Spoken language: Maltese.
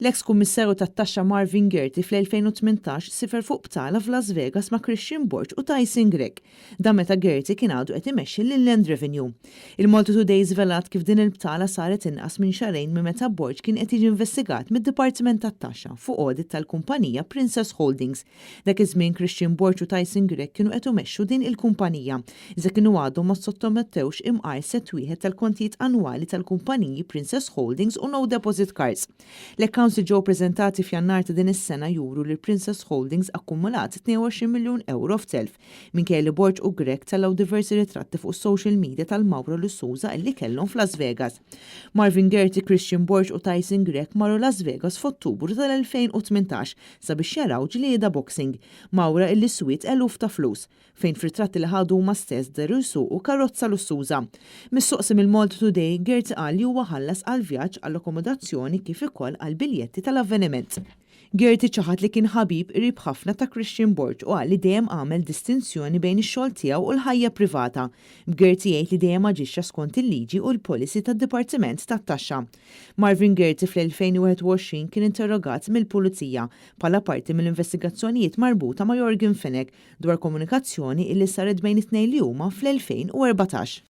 L-eks Kummissarju tat-Taxxa Marvin Gaerty fl-2018 sifer fuq btala f'Las Vegas ma' Christian Borg u Tyson Grech. Dan meta Gaerty kien għadu qed imexxi l-Inland Revenue. Il-Malta Today żvelat kif din il-btala saret inqas minn xahrejn minn meta Borg kien qed jiġi investigat mid-Dipartiment tat-Taxxa fuq audit tal-kumpanija Princess Holdings. Dak iż-żmien Christian Borg u Tyson Grech kienu qed imexxu din il-kumpanija, iżda kienu għadhom ma ssottomettewx imqar sett wieħed tal-kontijiet annwali tal-kumpaniji Princess Holdings u No Deposit Cars. L-accounts li ġew preżentati f'Jannar ta' din is-sena juru li Princess Holdings akkumulat 22 miljun euro f'telf, minkejja li Borg u Grech tellgħu diversi ritratti fuq is-social media tal-mawra lussuża illi kellhom f'Las Vegas. Marvin Gaerty, Christian Borg u Tyson Grech marru Las Vegas f'Ottubru tal-2018 sabiex jaraw ġlieda boxing, mawra illi swiet eluf ta' flus, fejn f'ritratti li ħadu huma stess dehru jsuqu karozza lussuża. Mistoqsi mill-Malta Today, Gaerty qal li huwa ħallas għall-vjaġġ, għall-akkomodazzjoni kif ukoll għall-biljetti tal-avveniment. Gaerty ċaħad li kien ħabib qrib ħafna ta' Christian Borg u qal li dejjem għamel distinzjoni bejn ix-xogħol tiegħu u l-ħajja privata. B'Gaerty jgħid li dejjem aġixxa skont il-liġi u l-policy tad-Dipartiment tat-Taxxa. Marvin Gaerty fl-2021 kien interrogat mill-Pulizija bħala parti mill-investigazzjonijiet marbuta ma' Yorgen Fenech dwar komunikazzjoni illi saret bejn it-tnejn li huma fl-2014.